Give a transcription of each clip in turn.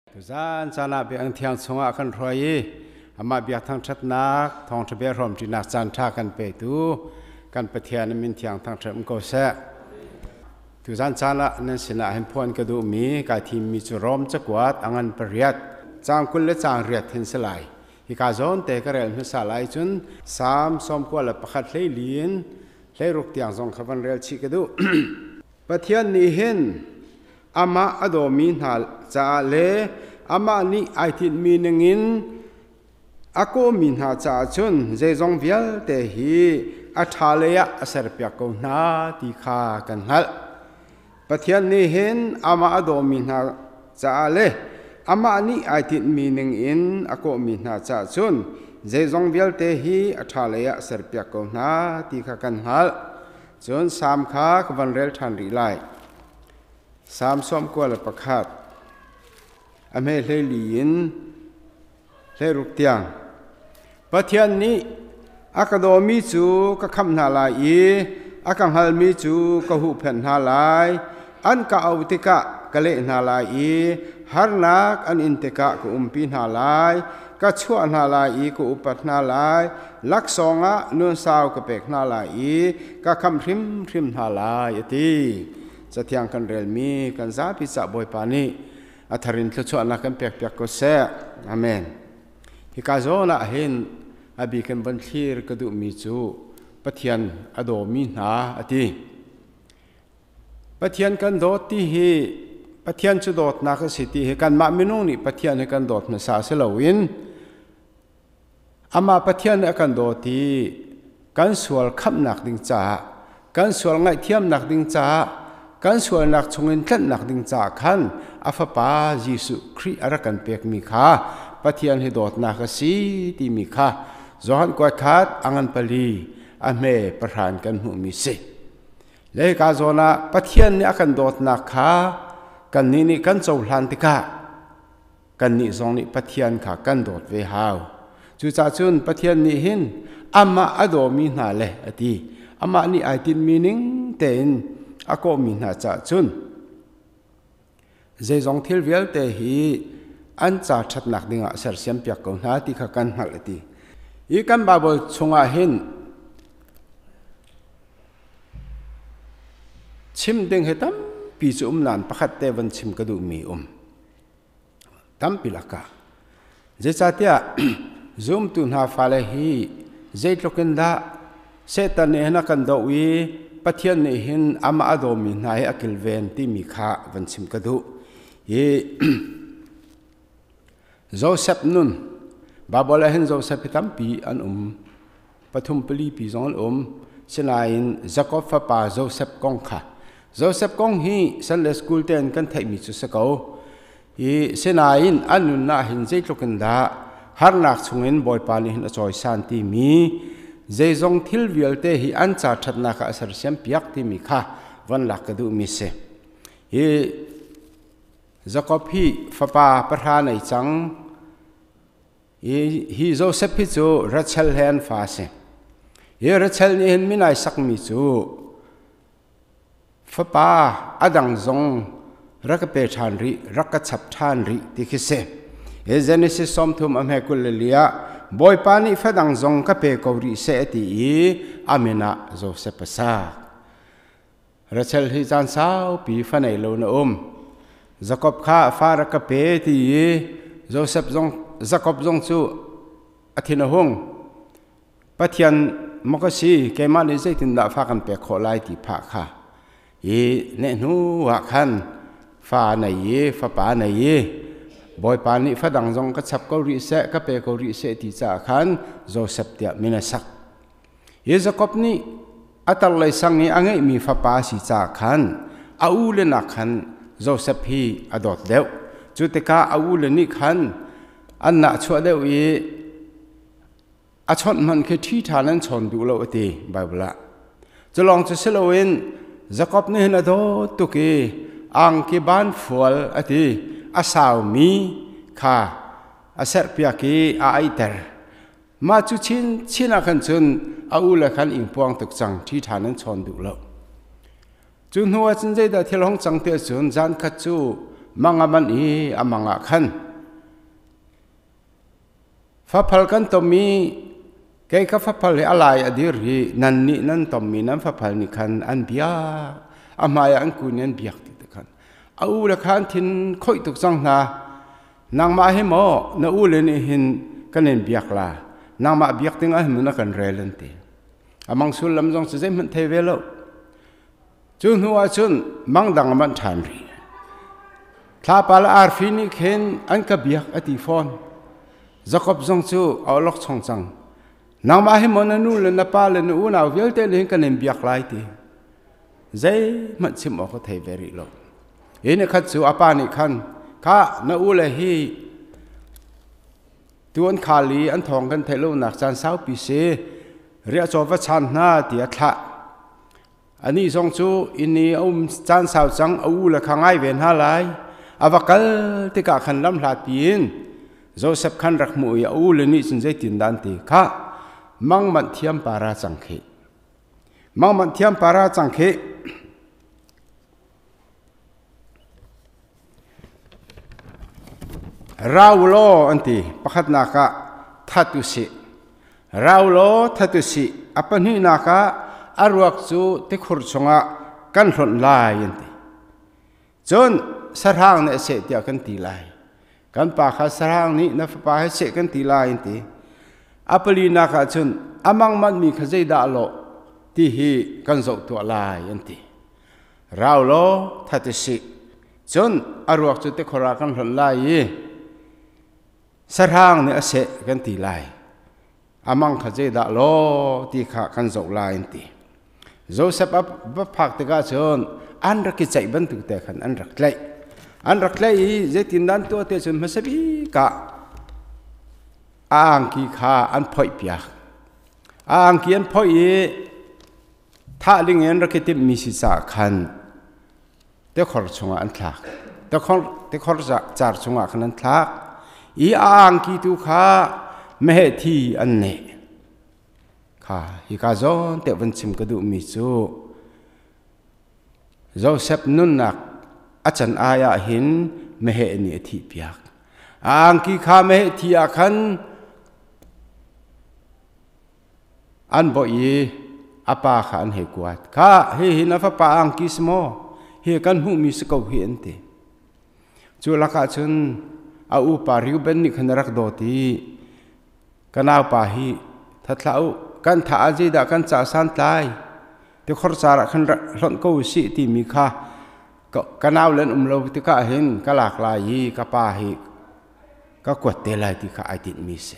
Tuzan caan ah biakinn thiang chungah kan hruai i amah biak thangṭhatnak thawngṭha bia hrawmṭinak caan ṭha kan petu kan Pathian min thiang thangṭhat um ko seh. Tuzan caan ah nan sinah hin phuan ka duhmi kai thimmi cu Rom cakuat a ngan pariat caang 20 le caang riat hin si lai. Hika zawn te ka rel hmasa lai cun Salm 91 hlei li in 16 tiang zong kha van rel chih ka duh. Pathian nih hin amah a dawmi hna caah le amah nih ai tinhmi ningin a kawhmi hna caah cun zeizong vialte hi a ṭha lei ah a serpiak ko hna ti kha kan hngalh. Pathian nih hin amah a dawmi hna caah le amah nih ai tinhmi ningin a kawhmi hna caah cun zeizong vialte hi a ṭha lei ah a serpiak ko hna ti kha kan hngalh. Cun Salm kha ka van rel ṭhan rih lai. Salm 91 a hme 14 in 16 tiang. Pathian nih a ka dawmi cu ka khamh hna lai i a ka hngalmi cu ka huhphenh hna lai. An ka auh tikah ka leh hna lai i harnak an in tikah ka umpi hna lai. Ka chuah hna lai i ka upat hna lai. Laksawng ah nunsau ka pek hna lai i ka khamh hrimhrim hna lai, a ti. Cathiang kan relmi kan zapi cah Bawipa nih a thar in thluachuahnak kan pekpiak ko seh. Amen. Hika zawn ah hin a bik in von thlir ka duhmi cu Pathian a dawmi hna a ti. Pathian kan dawt ti hi Pathian cu dawtnak a si ti hi kanmah minung nih Pathian hi kan dawt hmasa si loin Amah Pathian nih a kan dawt i kan sual khamhnak ding caah, kan sual ngaihthiamnak ding caah, kan sualnak chungin tlanhnak ding caah khan a Fapa Jesuh Khrih a rak kan pekmi kha Pathian hi dawtnak a si timi kha Johan kuatkhat a ngan pali a hme pahran kan hmuhmi si. Le hika zawn ah Pathian nih a kan dawtnak kha kannih nih kan cohlan tikah kannih zong nih Pathian kha kan dawt ve hau. Cucaah cun Pathian nih hin amah a dawmi hna le a ti. Amah nih ai tinhmi ning tein a kawhmi hna caah cun zeizong thil vialte hi an ca ṭhatnak dingah sersiampiak ko hna ti kha kan hngalh a ti. Hi kan Baibal chungah hin chim ding hi tampi cu um nain pakhat te van chim ka duhmi um. Tampi lakah. Zeicahtiah zumtu hna fale hi zeitluk in dah Satan nih hin a kan doh i Pathian nih hin amah a dawmi hna hi a kilven timi kha van chim ka duh. Hi Joseph nun Bible ah hin Joseph hi tampi an um. Pathum pali pi zong an um. Sinain Jacob fapa Joseph kong kha Joseph kong hi Sunday school ten kan theihmi cu si ko. Hi sinain an nunnak hin zeitluk in dah harnak chungin Bawipa nih hin a cawisan timi zeizong thil vialte hi an ca ṭhatnak ah a sersiam piak timi kha van lak ka duhmi si. Hi Jacob hi fapa pahra nei cang. Hi Joseph hi cu Rachel he an fa a si. Hi Rachel nih hin minai sakmi cu Fapa a dang zong rak ka pe ṭhan rih, rak ka chap ṭhan rih ti khi si. Hi Genesis 30 a hme 24 ah Bawipa nih fadang zong ka pe ko rih seh a ti i a min ah Joseph a sak. Rachel hi caan saupi fa nei lo na um. Jakob kha fa rak ka pe ti i Joseph zong Jakob zong cu a thin a hung. Pathian maw ka si keimah nih zeitindah fa kan pek khawh lai ti phah kha i nehhnu ah khan fa nei i fapa nei i Bawipa nih fadang zong ka chap ko rih seh ka pe ko rih seh ti caah khan Joseph tiah min a sak. Hi Jakob nih a tarlei sang i a ngeihmi fapa a si caah khan a u le nak khan Joseph hi a dawt deuh. Cu tikah a u le nih khan an nahchuah deuh i a chawnh hmanh khi ṭhi ṭha nan chawn duh lo a ti Baibal ah. Cu lawng cu si loin Jakob nih hin a dawt tuk i angki ban fual a ti a saumi kha a serhpiak i a aihter. Mah cu chinchin ah khan cun a u le khan ingpuang tuk cang ṭhi ṭha nan chawn duh lo. Cu hnu ah cun zeidah thil hong cang ti ahcun zan khat cu Mang a manh i a mang ah khan faphal kan tommi kei ka faphal hi a lai a dir hi nan nih nan tommi nan faphal nih khan an biak a hmai ah an kun i an biak ti te khan a u le kha an thin khoih tuk cang hna. Nangmah hi maw na u le nih hin kan in biak la, nangmah biak ding ah hin na kan rel an ti. Amang sullam zong cu zeihmanh thei ve lo. Cu hnu ah cun mang dang a manh ṭhan rih. Thlapa le arfi nih khin an ka biak a ti fawn. Jakob zong cu a awlok chong cang. Nangmah hi maw na nu le na pa le na unau vialte nih hin kan in biak lai ti. Zeihmanh chim awk a thei ve rih lo. Hi ni khat cu a pa nih khan, Khah, na u le hi tu an khal i an thawng kan theih lonak caan saupi si, riahcaw va chaan hna tiah a thlah. Anih zong cu inn i a um caan sau cang, a u le kha ngai ve hna lai. A va kal tikah khan lamhlat piin Josef khan rak hmuh i a u le nih cun zeitindah an ti? Khah, mang manh thiam para cang khih. Mang manh thiam para cang khih. Ra u law an ti. Pakhatnak ah that u sih. Ra u law that u sih. A pahnihnak ah a ruak cu tikhur chungah kan hlonh lai an ti. Cun sahrang nih a seh tiah kan ti lai. Kan pa kha sahrang nih na fapa he seh kan ti lai an ti. A palinak ah cun a mang manhmi kha zeidah a lawh ti hi kan zoh tuah lai an ti. Rau law that i sih. Cun a ruak cu tikhor ah kan hlonh lai i sahrang nih a seh kan ti lai. A mang kha zeidah law ti kha kan zoh lai an ti. Joseph a va phak tikah cun an rak i ceih bantuk te khan an rak tlaih. An rak tlaih i zeitindah an tuah te cun hmasa bik ah a angki kha an phoihpiak. A angki an phoih i thah ding in rak i timhmi si caah khan tikhor chungah an thlak. Tikhor car chungah khan an thlak i a angki tu kha meheh thi an neh. Kha hika zawn te van chim ka duhmi cu Joseph nunnak a can ai ah hin meheh nih a thihpiak. A angki kha meheh thi ah khan An bawh i a pa kha an hei kuat. Khah, hihi na fapa angki si maw? Hi kan hmuhmi si ko hi an ti. Cu lakah cun a upa Reuben nih khan a rak dawt i ka naupa hi thathlah u, kan tha ah zeidah kan ca santlai? Tikhor car ah khan hlonh ko u sih timi kha ka nau len um lo tikah hin ka lak lai i ka pa hi ka kuat te lai ti kha ai tinhmi si.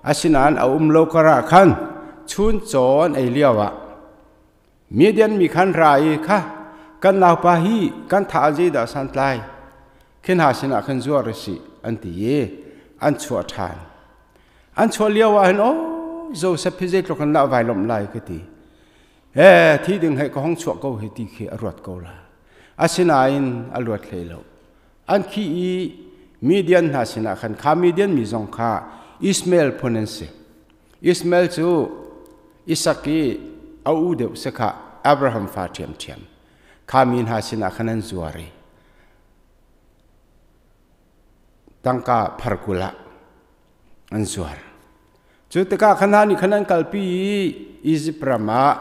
Asinain a um lo karah khan chuncaw an ei lioah Midian mi khan ra i kha kan naupa hi kan tha ah zeidah santlai khi hna sinah khan zuar a si an ti i an chuah ṭhan. An chuah lio ah hin aw Joseph hi zeitluk in dah vai lawmh lai ka ti. Ee thi ding hei ka hong chuah ko hi ti khi a ruat ko la. Asinain a luat hlei lo. An khi i Midian hna sinah khan kha Midian mi zong kha Ishmael phun an si. Ishmael cu Isak i a u deuh si kha Abraham fa ṭhiamṭhiam. Kha mi hna sinah khan an zuar i tangka pharkul ah an zuar. Cu tikah khan hna nih khan an kalpi i Izipt ram ah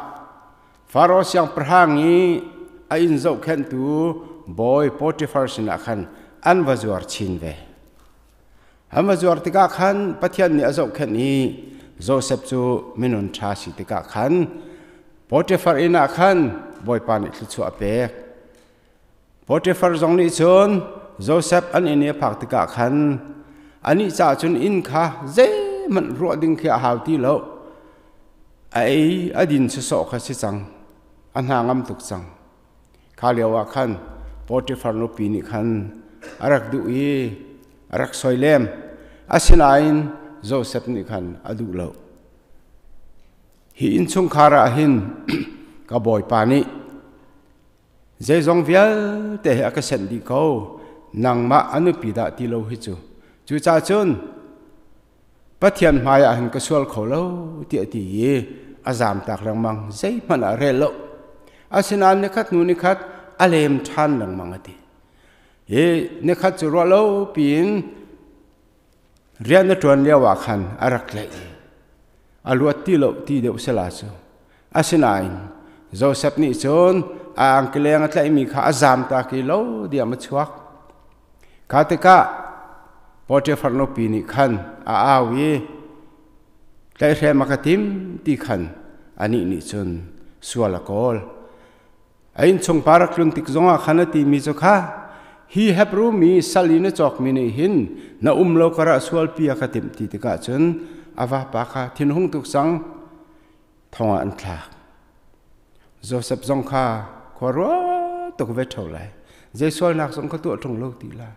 Faro siangpahrang i a inn zohkhenhtu bawi Potifar sinah khan an va zuar chin ve. An va zuar tikah khan Pathian nih a zohkhenh i Josef cu minun ṭha si tikah khan Potifar inn ah khan Bawipa nih thluachuah a pek. Potifar zong nih cun Josef an inn i a phak tikah khan anih caah cun inn kha zeihmanh ruah ding khi a hau ti lo. A ei a din sawsawh kha si cang. A hna ngam tuk cang. Kha lio ah khan Potifar nupi nih khan a rak duh i a rak soilem. Asinain Josef nih khan a duh lo. Hi innchungkhar ah hin ka bawipa nih Zeizong vialte hi a ka senh dih ko. Nangmah a nupi dah ti lo hi cu. Cucaah cun Pathian hmai ah hin ka sual kho lo tiah ti i a zamtak lengmang zeihmanh ah rel lo. Asinain nikhat hnu nikhat a lem ṭhan lengmang a ti. Hi nikhat cu ruah lo piin rian a ṭuan lio ah khan a rak tlaih i a luat ti lo ti deuh sala cu. Asinain Josef nih cun a angkileng a tlaihmi kha a zamtak i lo diam a chuak. Kha tikah Potifar nupi nih khan a au i tlaihhrem a ka tim ti khan anih nih cun sual a kawl. A innchungpar a tlun tik zongah khan a timi cu kha hi Hebru mi sal i na cawkmi nih hin na um lo karah sualpi a ka timh ti tikah cun a vapa kha thinhung tuk cang thong ah an thlak. Josef zong kha khua ruah tuk ve ṭheo lai. Zei sualnak zong ka tuah ṭung lo ti la.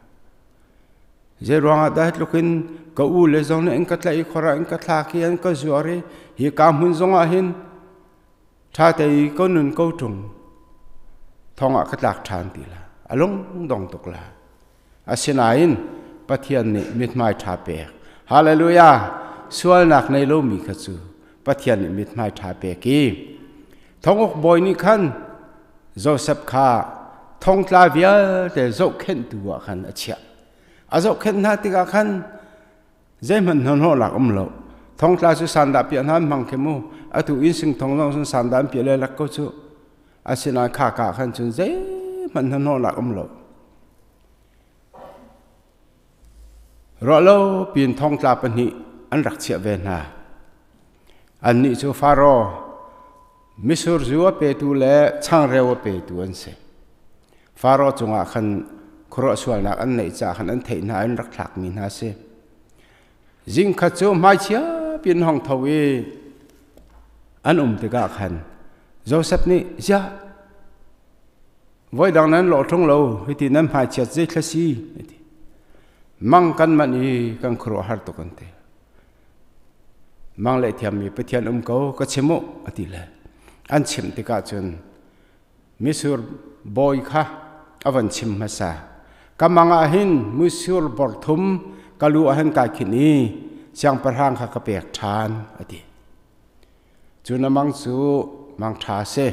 Zei ruangah dah tluk in ka u le zong nih an ka tlaih i khor ah an ka thlak i an ka zuar i hi ka hmun zongah hin ṭha te i ka nun ko ṭung thong ah ka tlak ṭhan ti la. A lung dong tuk la. Asinain Pathian nih mithmai ṭha pek. Hallelujah! Sualnak nei lomi kha cu Pathian nih mithmai ṭha pek i thonguk bawi nih khan Josef kha thongtla vialte zohkhenhtu ah khan a chiah. A zohkhenh hna tikah khan zeihmanh hnahnawhnak um lo. Thongtla cu sandah piah hna an hmang khi mu. Atu inn sing thong zong cun sandah an piah le lak ko cu. Asinain kha ka khan cun zeihmanh hnahnawhnak um lo. Ruahlo piin thongtla pahnih an rak chiah ve hna. Annih cu Faro mitsur zu a petu le changreu a petu an si. Faro cungah khan khuaruah sualnak an neih caah khan an theih hna in rak thlakmi hna a si. Zingkhat cu hmaichia piin hong tho i an um tikah khan Josef nih, Ziah, Voidang nan lawh ṭung lo, hiti nan hmaichiat zeithla si? A ti. Mang kan manh i kan khuaruahhar tuk an ti. Mang le thiammi Pathian um ko, ka chim u, a ti le. An chim tikah cun misur bawi kha a van chim hmasa. Ka mang ah hin misur bor thum ka lu ah hin kai khinh i siangpahrang kha ka pek ṭhan, a ti. Cu na mang cu mang ṭha a si.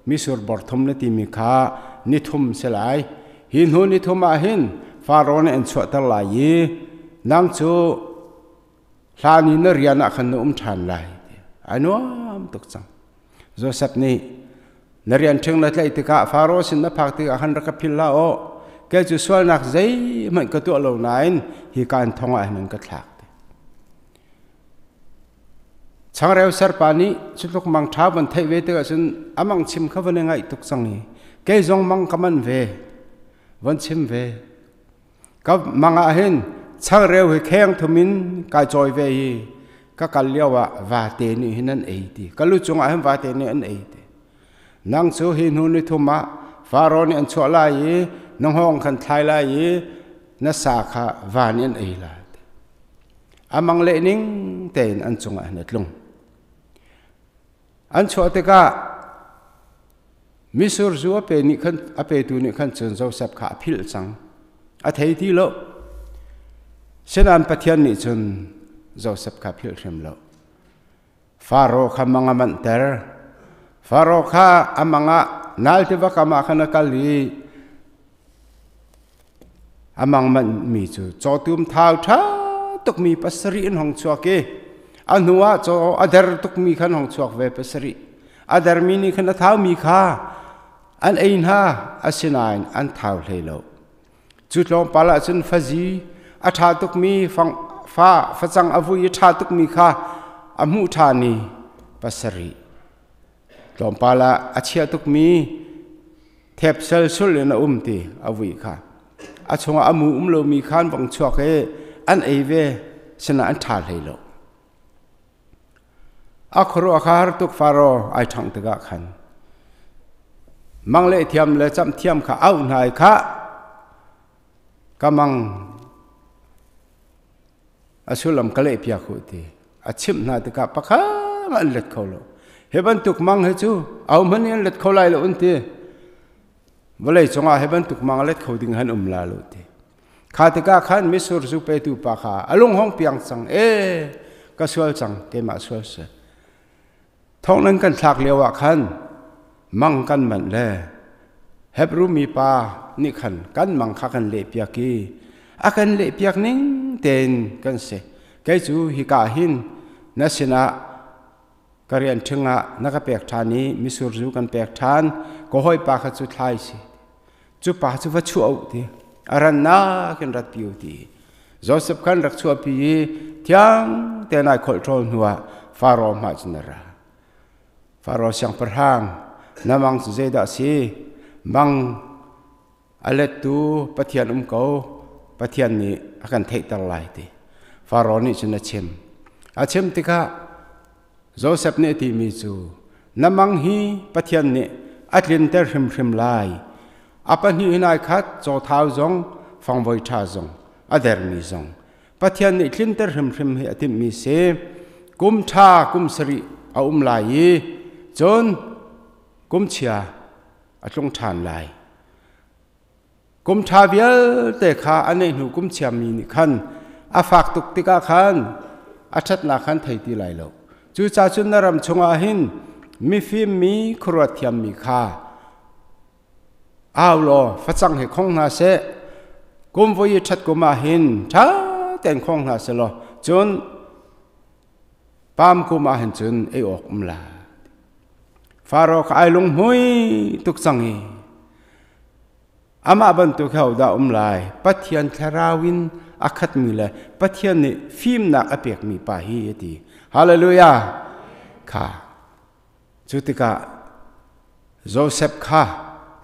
Mitsur bor thum na timi kha ni thum si lai. Hi hnu ni thum ah hin Faro nih an chuahter lai i nang cu hlan i na rian ah khan na um ṭhan lai. Ai nuam tuk cang. Josef nih na rian ṭhing na tlaih tikah Faro sin na phak tikah khan rak ka philh hlah aw. Kei cu sualnak zeihmanh ka tuah lo nain hi kaan thong ah hin an ka thlak. Changreu serpa nih cutluk mang ṭha van theih ve tikah cun a mang chim kha van i ngaih tuk cang i kei zong mang ka man ve, van chim ve. Ka mang ah hin changreu hi kheng thum in kai cawi ve i ka kal lio ah vate nih hin an ei ti. Ka lu cungah hin vate nih an ei ti. Nang cu hi hnu ni thum ah Faro nih an chuah lai i na hngawng khan thlai lai i na sa kha va nih an ei lai. A mang leh ning tein an cungah hin a tlung. An chuah tikah mitsur zu a pe nih khan a petu nih khan cun Josef kha a philh cang. A thei ti lo. Sinain Pathian nih cun Josef kha philh hrim lo. Faro kha mang a manhter. Faro kha a mang ah nal tiva kam ah khan a kal i a mang manhmi cu cawtum thau ṭha tukmi pasarih an hong chuak i a hnu ah caw a der tukmi khan hong chuak ve pasarih. A dermi nih khan a thaumi kha an ei hna, asinain an thau hlei lo. Cu tlawmpal ah cun fazi a ṭha tukmi fa facang a vui i ṭha tukmi kha a hmuh ṭhan i pasarih. Tlawmpal ah a chia tukmi thep selsul in a um ti a vui kha. A chungah a mu um lomi kha an vong chuak i an ei ve sinah an ṭha hlei lo. A khuaruah kha har tuk Faro ai ṭhangh tikah khan mang leh thiam le camh thiam kha auh hna i khah ka mang a sullam ka lehpiak u ti a chimh hna tikah pakhat an let kho lo. Hi bantuk mang hi cu ahohmanh nih an let kho lai lo an ti. Vawlei cungah hi bantuk mang a let kho ding han um la lo ti. Kha tikah khan mitsur zu petu pa kha a lung hong piang cang e ka sual cang keimah sual si. Thong nan kan thlak lio ah khan mang kan manh le Hebrew mi pa nih khan kan mang kha kan lehpiak i a kan lehpiak ning tein kan si. Kei cu hika hin na sinah ka rian ṭhing ah na ka pek ṭhan i mitsur zu kan pek ṭhan, ka hawipa kha cu thlai si. Cu pa cu va chuah u ti, a rannak in ratpi u ti. Josef khan rak chuahpi i thiang tein ai kholh ṭhawl hnuah Faro hmai cun a ra. Faro siangpahrang, na mang cu zeidah a si? Mang a lettu Pathian um ko, Pathian nih a kan theihter lai ti. Faro nih cun a chim. A chim tikah Josef nih a timi cu, na mang hi Pathian nih a tlinter hrimhrim lai. A pahnih in ai khat, cawthau zong, fangvoi ṭha zong, a dermi zong. Pathian nih tlinter hrimhrim hi a timhmi si. Kum ṭha kum sarih a um lai i cun kum chia a tlung ṭhan lai. Kum ṭha vialte kha a neih hnu kum chiami nih khan a fak tuk tikah khan a ṭhatnak khan thei ti lai lo. Cucaah cun na ram chungah hin mifim mi khuaruat thiammi kha au law facang hi khong hna seh. Kum voi i ṭhat kum ah hin ṭha tein khong hna seh law cun pam kum ah hin cun ei awk um lai. Faro kha ai lunghmui tuk cang i amah bantuk hi hodah um lai? Pathian thlarau in a khatmi le Pathian nih fimnak a pekmi pa hi a ti. Hallelujah! Kha cu tikah Joseph kha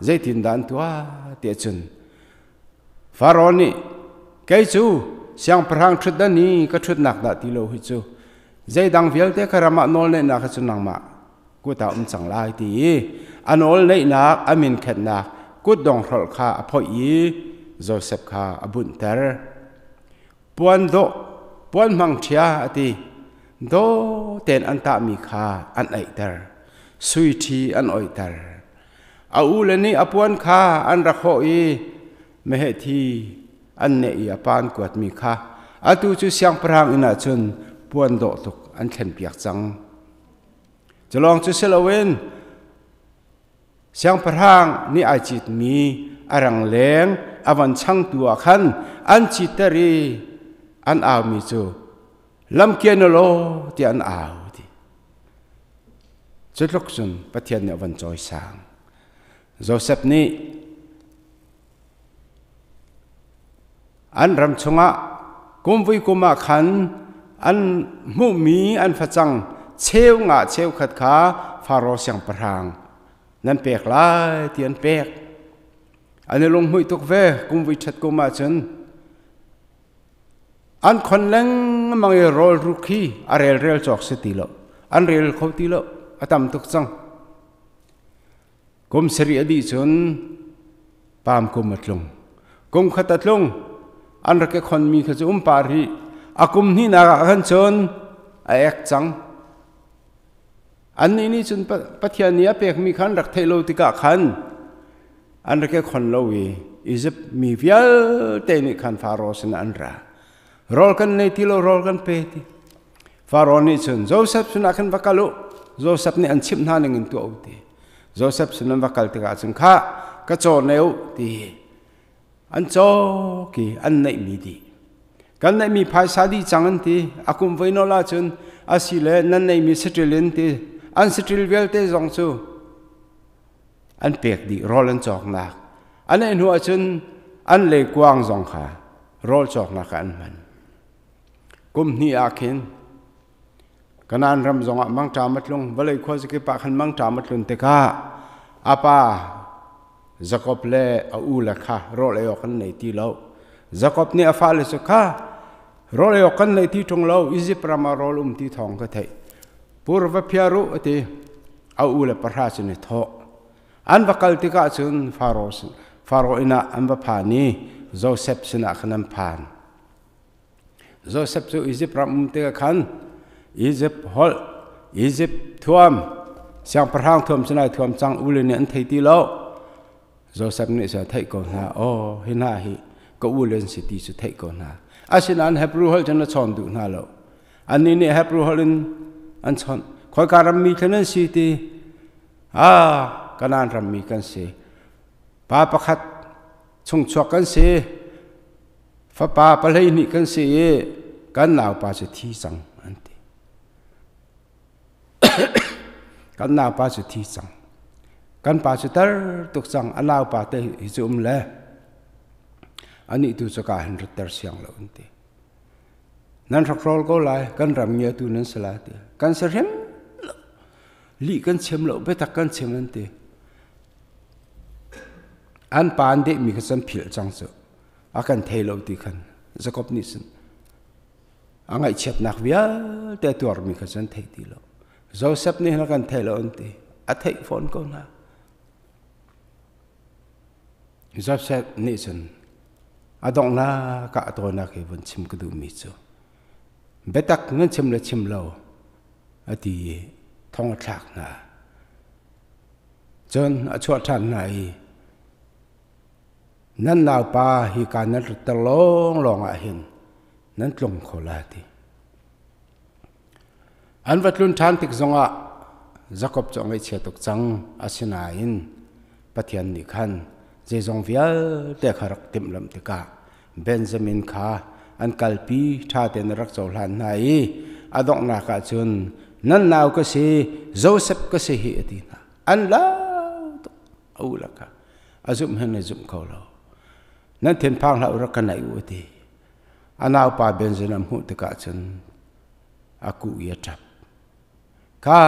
zeitindah an tuah tiah cun Faro nih kei cu siangpahrang ṭhutdan i ka ṭhutnak dah ti lo hi cu zeidang vialte ka ram ah nawl neihnak hi cu nangmah kut ah um cang lai ti i a nawl neihnak a min khenhnak kutdong hrolh kha a phoih i Joseph kha a bunhter. Puan dawh puan hmang ṭhia a ti daw tein an tahmi kha an aihter, sui ṭhi an oihter. A ule nih a puan kha an rak hawh i meheh thi an neh i a pa an kuatmi kha atu cu siangpahrang inn ah cun puan dawh tuk an thlenpiak cang. Culawng cu si loin siangpahrang nih ai citmi a rangleng a van changtu ah khan an citter i an aumi cu lamkian law tiah an au ti. Cutluk cun Pathian nih a van cawisang. Joseph nih an ram chungah kumvui kum ah khan an hmuhmi an facang cheu nga cheukhat kha Faro siangpahrang nan pek lai ti an pek. An i lunghmuih tuk ve kumvui ṭhat kum ahcun an khon lengmang i rawl ruk hi a relrel cawk si ti lo. An rel kho ti lo. A tam tuk cang. Kum sarih a dih cun pam kum a tlung. Kum khat a tlung. An rak i khonmi kha cu um pah rih. A kum hnihnak ah khan cun a ek cang. Annih nih cun Pathian nih a pekmi kha an rak theih lo tikah khan an rak i khon lo i Izipt mi vialte nih khan Faro sinah an ra. Rawl kan nei ti lo, rawl kan pe ti. Faro nih cun Josef sinah khan va kal u. Josef nih an chimh hna ning in tuah u ti. Josef sin an va kal tikah cun kha ka caw ne u ti. An caw ki an neihmi dih. Kan neihmi phaisa dih cang an ti. A kum voi nawl ahcun asile nan neihmi saṭil in ti. An saṭil vialte zong cu an pek dih rawl an cawknak. An ei hnu ahcun an leikuang zong kha rawl cawknak ah an hman. Kum hnih ah khin Kanaan ram zongah mangṭam a tlung. Vawlei khuazakip ah khan mangṭam a tlun tikah a pa Jakob le a ule kha rawl ei awk an nei ti lo. Jakob nih a fale cu kha rawl ei awk kan nei ti ṭung lo, Izipt ram ah rawl um ti thawng ka theih. Pur va phiar u a ti. A ule pahra cun i thawh. An va kal tikah cun Faro inn ah an va phan i Josef sinah khan an phan. Josef cu Izipt ram um tikah khan Izipt holh, Izipt thuam, siangpahrang thuam cu nai thuam cang ule nih an thei ti lo. Josef nih cun a theih ko hna. Aw, hi hna hi ka ule an si ti cu theih ko hna. Asinain Hebrew holh cun a chawn duh hna lo. Annih nih Hebrew holh in an chawnh. Khoika rammi khan an si ti? Ah, Kanaan rammi kan si. Pa pakhat Chungchuak kan si. Fapa 12 kan si i kan naupa cu thi cang an ti. Kan naupa cu thi cang. Kan pa cu tar tuk cang, a naupa te hi cu um le anih tu cu ka hin ratter siang lo an ti. Nan hrakrol ko lai, kan ram ngiatu nan si lai ti. Kan si hrim lo. Lih kan chim lo, biatak kan chim an ti. An pa an dehmi kha can philh cang cu. A kan thei lo ti khan Jacob nih cun a ngaihchiatnak vialte a tuarmi kha cun thei ti lo. Joseph nih hin a kan thei lo an ti. A theih fawn ko hna. Joseph nih cun a donghnak ah a tawinak hi vun chim ka duhmi cu biatak nan chim le chim lo a ti i thong a thlak hna. Cun a chuah ṭhan hna i nan naupa hika nan ratter lawnglawng ah hin nan tlung kho lai ti. An va tlun ṭhan tik zongah Jakob cu a ngaihchia tuk cang. Asinain Pathian nih khan zeizong vialte kha rak timhlamh tikah Benjamin kha an kalpi ṭha tein a rak cohlan hna i a donghnak ah cun nan nau ka si, Joseph ka si hi a ti hna. An lau tuk. A u lakah a zumh hin a zumh kho lo. Nan thinphang hlah u, rak ka naih u a ti. A naupa Benjamin a hmuh tikah cun a kuh i a ṭap. Kha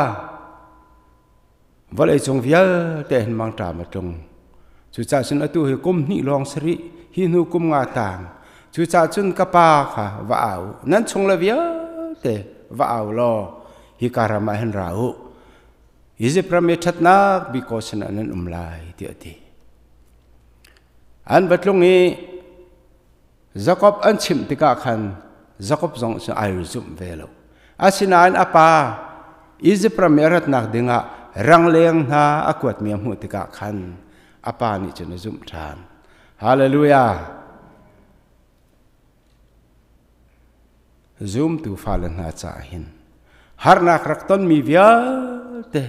vawleicung vialte hin mangṭam a tlung. Cucaah cun atu hi kum hnih lawng si rih, hi hnu kum nga tang. Cucaah cun ka pa kha va au, nan chung le vialte va au law hika ram ah hin ra u. Izipt ram i ṭhatnak bik ko sinah nan um lai, tiah a ti. An va tlung i Jakob an chimh tikah khan Jakob zong cu ai zumh ve lo. Asinain a pa Izipt ram i a ratnak dingah rangleng hna a kuatmi a hmuh tikah khan a pa nih cun a zumh ṭhan. Hallelujah! Zumtu fale hna caah hin harnak rak tonmi vialte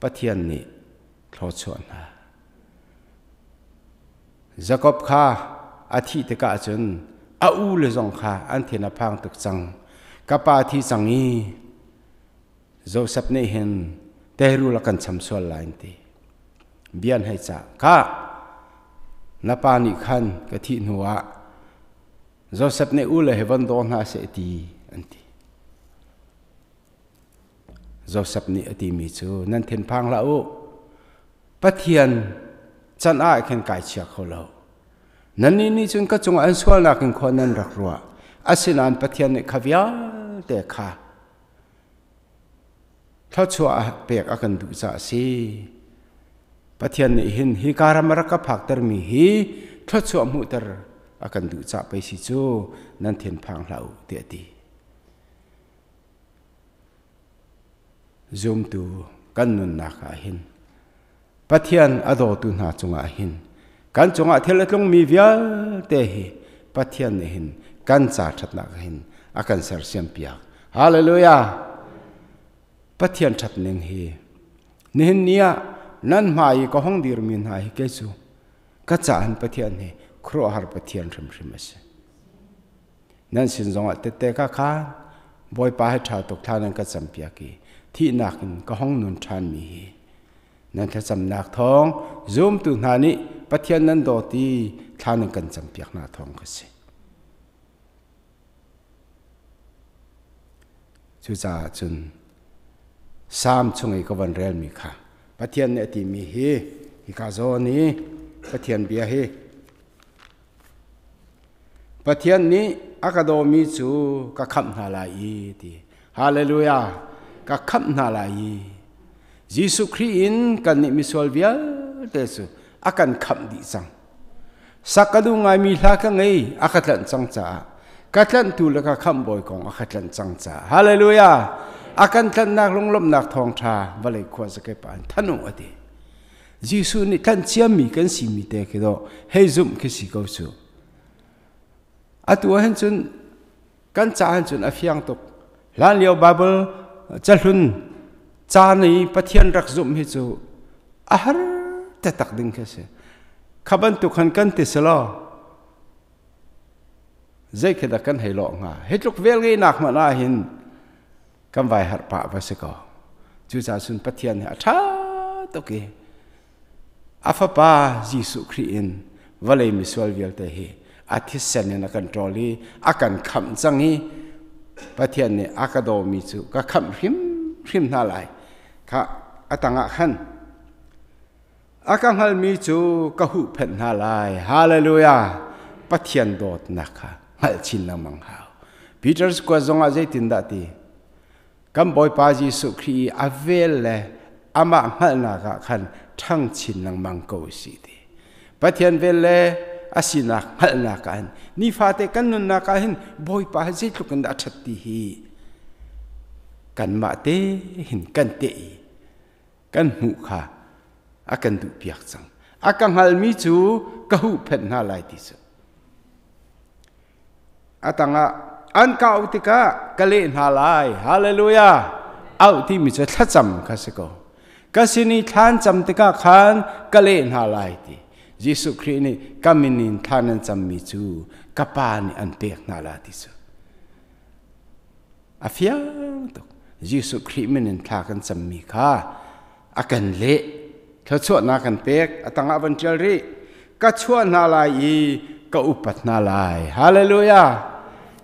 Pathian nih thluachuah hna. Jakob kha a thih tikah cun a ule zong kha an thin a phang tuk cang. Ka pa thi cang i Josef nih hin teirul a kan cham sual lai an ti. Bia an hei cah. Kha na pa nih khan ka thih hnuah Josef nih ule he von daw hna seh ti an ti. Josef nih a timi cu nan thinphang hlah u. Pathian can ah khin kai chia kho lo. Nannih nih cun ka cungah an sualnak in khua nan rak ruah. Asinain Pathian nih kha vialte kha thluachuah pek a kan duh caah a si. Pathian nih hin hi ka ram a rak ka phaktermi hi thluachuah hmuhter a kan duh caah pei si cu nan thinphang hlah u tiah a ti. Zumtu kan nunnak ah hin Pathian a dawtu hna cungah hin kan cungah thil a tlungmi vialte hi Pathian nih hin kan ca ṭhatnak hin a kan sersiam piak. Hallelujah! Pathian ṭhat ning hi nihin ni ah nan hmai i ka hong dirmi hna hi kei cu ka caah Pathian hi khuaruahhar Pathian hrimhrim a si. Nan sin zongah tette ka khaan Bawipa he ṭha tuk thla nan ka campiak i thihnak in ka hong nun ṭhanmi hi nan thlacamnak thawng zumtu hna nih Pathian nan dawt i thla nan kan campiak hna thawng ka si. Cucaah cun Salm chung i ka von relmi kha Pathian nih a timi hi hika zawn i Pathian bia hi Pathian nih a ka dawmi cu ka khamh hna lai i ti. Hallelujah! Ka khamh hna lai i. Jesuh Khrih in kannih misual vialte cu a kan khamh dih cang. Sak ka duh ngaimi hla ka ngei, a ka tlanh cang caah. Ka tlanhtu le ka khamh bawi kong a ka tlanh cang caah. Hallelujah! A kan tlanhnak lunglawmhnak thawngṭha vawlei khua zakip ah than u a ti. Jesuh nih tlanh ciami kan simi te khi dawh hei zumh khi si ko cu. Atu ah hin cun kan ca hin cun a fiang tuk. Hlan lio Bible cahlun ca i Pathian rak zumh hi cu a har taktak ding khi si. Kha bantuk han kan ti selaw zei khi dah kan hei lawh hnga? Hi tluk vel ngeihnak hmanh ah hin kan vai harh pah va si ko. Cucaah cun Pathian hi a ṭha tuk i a Fapa Jesuh Khrih in vawlei misual vialte hi a thisen in a kan ṭawl i a kan khamh cang i Pathian nih a ka dawmi cu ka khamh hrimhrim hna lai. Kha a tangah khan a ka hngalmi cu ka huhphenh hna lai. Hallelujah! Pathian dawtnak kha hngalh chin lengmang hau. Peter kuat zongah zeitindah ti? Kan Bawipa Jesuh Khrih i a vel le amah hngalhnak ah khan ṭhang chin lengmang ko u sih ti. Pathian vel le a sinak hngalhnak ah hin nifate kan nunnak ah hin Bawipa hi zeitluk in dah a ṭhat ti hi kanmah te hin kan teh i kan hmuh kha a kan duhpiak cang. A ka hngalmi cu ka huhphenh hna lai ti cu. A tangah an ka auh tikah ka leh hna lai. Hallelujah! Auh timi cu thlacam kha si ko. Ka sin i thlan cam tikah khan ka leh hna lai ti. Jesuh Khrih nih ka min in thlan an cammi cu ka Pa nih an pek hna la ti cu. A fiang tuk. Jesuh Khrih min in thla kan cammi kha a kan leh. Thluachuahnak kan pek. A tangah van ṭial rih. Ka chuah hna lai i ka upat hna lai. Hallelujah!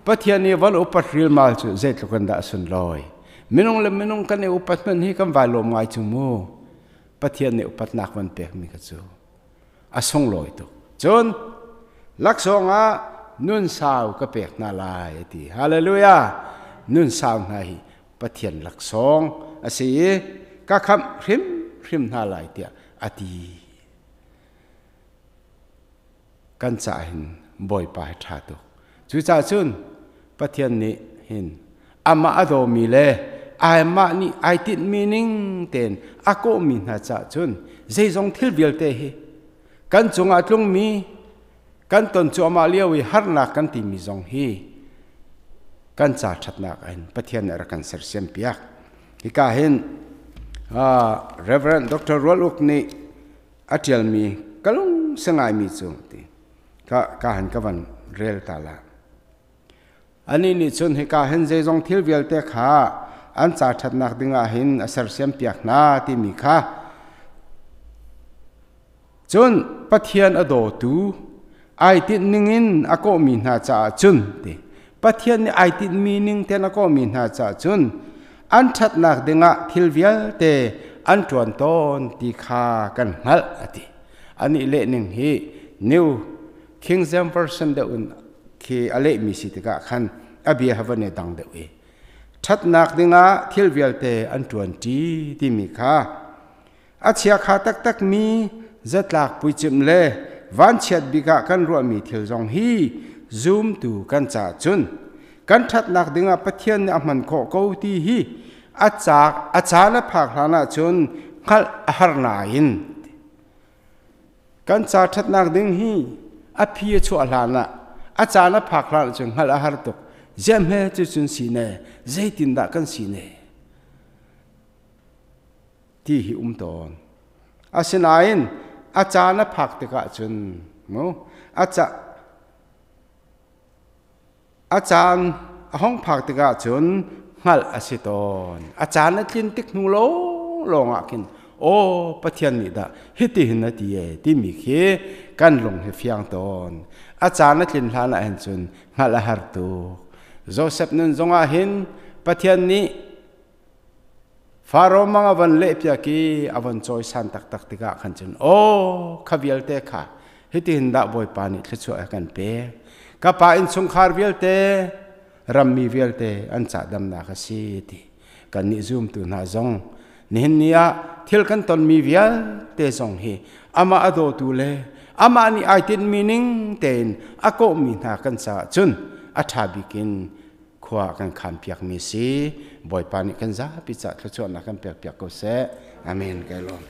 Pathian nih van upat rilmal cu zeitluk in dah sunlawi. Minung le minung kan i upat hmanh hi kan vai lawm ngai cu mu. Pathian nih upatnak van pekmi kha cu a sunglawi tuk. Cun laksawng ah nun sau ka pek hna lai a ti. Hallelujah! Nun sau hna hi Pathian laksawng a si i ka khamh hrimhrim hna lai tiah a ti. Kan caah hin Bawipa hi ṭha tuk. Cucaah cun Pathian nih hin amah a dawmi le amah nih ai tinhmi ning tein a kawhmi hna caah cun zeizong thil vialte hi kan cungah tlungmi kan ton cuahmah lio i harnak kan timi zong hi kan ca ṭhatnak in Pathian nih a rak kan sersiam piak. Hika hin Reverend Dr. Rual Uk nih a ṭialmi ka lung si ngaimi cu ti ka ka han ka van rel ta la. Anih nih cun hika hin zeizong thil vialte kha an ca ṭhatnak dingah hin a sersiam piak hna timi kha cun Pathian a dawtu ai tinh ningin a kawhmi hna caah cun ti Pathian nih ai tinhmi ning tein a kawhmi hna caah cun an ṭhatnak dingah thil vialte an ṭuan tawn ti kha kan hngalh a ti. Anih leh ning hi New King James Version deuh in khi a lehmi si tikah khan a bia ha van i dang deuh i ṭhatnak dingah thil vialte an ṭuanṭi timi kha a chiakha taktakmi zatlak puicimh le vanchiat bik ah kan ruahmi thil zong hi zumtu kan caah cun kan ṭhatnak dingah Pathian nih a hman khawh ko ti hi a caak a caan a phak hlan ahcun hngalh a har nain kan ca ṭhatnak ding hi a phi a chuah hlan ah a caan a phak hlan ahcun hngalh a har tuk. Ziah cu cun si ne zeitindah kan si ne ti hi um tawn. Asinain a caan a phak tikah cun mu a ca a caan a hong phak tikah cun hngalh a si tawn. A caan a tlin tik hnu lawng ah khin aw Pathian nih dah hitihin a ti e timi khi kan lung hi fiang tawn. A caan a tlin hlan ah hin cun hngalh a har tuk. Joseph nun zongah hin Pathian nih Faro mang a van lehpiak i a van cawisan taktak tikah khan cun aw kha vialte kha hitihin dah Bawipa nih thluachuah a kan pek. Ka pa innchungkhar vialte rammi vialte an cahdamnak a si ti kannih zumtu hna zong nihin ni ah thil kan tonmi vialte zong hi amah a dawtu le amah nih ai tinhmi ning tein a kawhmi hna kan caah cun a ṭha bik in khua kan khanpiakmi si. Bawipa nih kan zapi cah thluachuahnak kan pekpiak ko seh. Amen. Kai lawm.